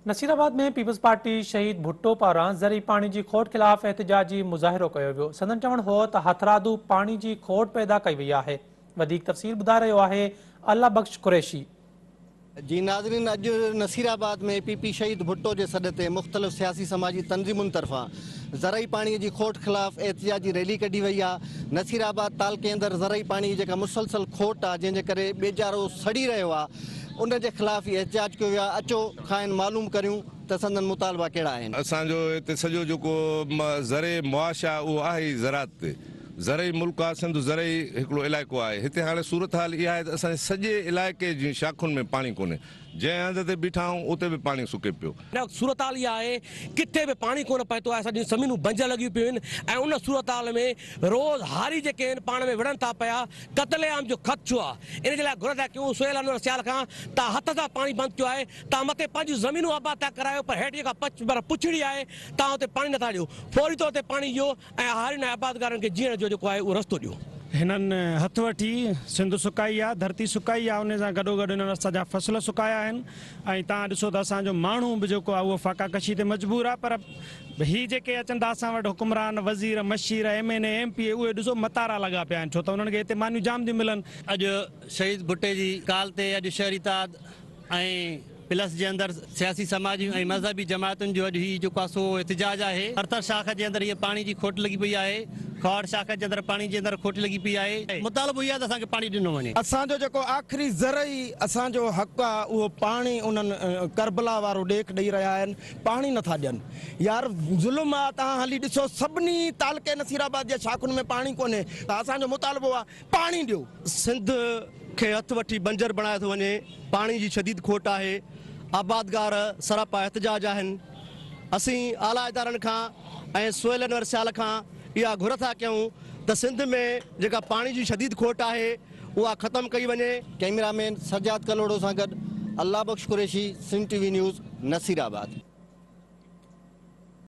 Nasirabad ۾ peoples party شهيد ڀٽو پاران زرعي پاڻي جي کوٽ خلاف احتجاجي مظاهرو ڪيو ويو. سندن چوڻ هو ته هٿرادو پاڻي جي کوٽ پيدا ڪئي وئي آهي. وڌيڪ تفصيل ٻڌائي رهيو آهي الله بخش قريشي. جي ناظرين اڄ نصيرآباد ۾ پي پي شهيد ڀٽو جي سڏ تي مختلف سياسي سماجي تنظيمن طرفان زرعي پاڻي جي کوٽ خلاف احتجاجي ريلي ڪڍي وئي آ نصيرآباد تعلقي اندر زرعي پاڻي جي جيڪا مسلسل کوٽ آ جنهن جي ڪري ٻيجارو سڙي رهيو آ ان جي خلاف هي احتجاج ڪيو ويو آهي، اچو کانئن معلوم ڪريون ته سندن مطالبا ڪهڙا آهن. اسان جو هتي سڄو جيڪو زرعي معاش آهي اهو آهي ئي زراعت تي. زرعي ملڪ آهي سنڌ زرعي هڪڙو علائقو آهي. هتي هاڻي صورتحال اها آهي ته اسان جي سڄي علائقي جي شاخن ۾ پاڻي ڪونهي. جنهن هنڌ تي بيٺا آهيون اتي به پاڻي سڪي پيو. هن وقت صورتحال اها آهي ڪٿي به پاڻي ڪونه پهتو آهي سڄيون زمينون بنجر لڳيون پيون آهن ۽ ان صورتحال ۾ روز هاري جيڪي آهن پاڻ ۾ وڙهن ٿا پيا قتل عام جو خدشو آ ان جي لاء گهر ٿا ڪيون سهيل انور سيال کان تان هٿ سان پاڻي بند ڪيو آهي تان مٿي پنهنجون زمينون آباد ٿا ڪرايو پر هيٺ جيڪا پچ پڇڙي آهي تان اتي پاڻي نٿا ڏيو فوري طور تي پاڻي ڏيو ۽ هارين ۽ آبادگارن کي جيئڻ جو جيڪو آهي اهو رستو ڏيو. هنن هٿ وٺي سنڌ سڪائي آ، ڌرتي سڪائي آ، انهي سان گڏوگڏ هنن اسان جا فصل سڪايا آهن ۽ تان ڏسو ته اسان جو ماڻهو به جيڪو آ اهو فاقا ڪشي تي مجبور آ پر هي جيڪي اچن ٿا اسان وٽ حڪمران، وزير، مشير، M N A, M P A اهي ڏسو متارا لڳا پيا آهن ڇو ته انهن کي هتي مانيون جام ٿيون ملن. اڄ شهيد ڀٽي جي ڪال تي اڄ شهري اتحاد ۽ پلس جي اندر سياسي سماجي ۽ مذهبي جماعتن جو اڄ هي جيڪو آهي سو احتجاج آهي. ارتر شاخ جي اندر هيء پاڻي جي کوٽ لڳي پئي آهي. کهاوڙ شاخ جي اندر پاڻي جي اندر کوٽ لڳي پئي آهي. مطالبو هي آهي ته اسان کي پاڻي ڏنو وڃي. اسان جو جيڪو آخري زرعي اسان جو حق آ اهو پاڻي انهن ڪربلا وارو ڏيک ڏئي رهيا آهن پاڻي نٿا ڏين يار ظلم آ توهان هلي ڏسو سڀني تعلقي نصيرآباد جي شاخن ۾ پاڻي ڪونهي ته اسان جو مطالبو آ پاڻي ڏيو. سنڌ کي هٿ وٺي بنجر بڻايو ٿو وڃي، پاڻي جي شديد کوٽ آهي، آبادگار سراپا احتجاج آهن، اسين اعليٰ ادارن کان ۽ سهيل انور سيال کان اها گهر ٿا ڪيون ته سنڌ ۾ جيڪا پاڻي جي شديد کوٽ آهي اها ختم ڪئي وڃي. ڪئميرا مين سجاد ڪلهوڙو سان گڏ Allah Bakhsh Qureshi, Sindh T V news, Nasirabad.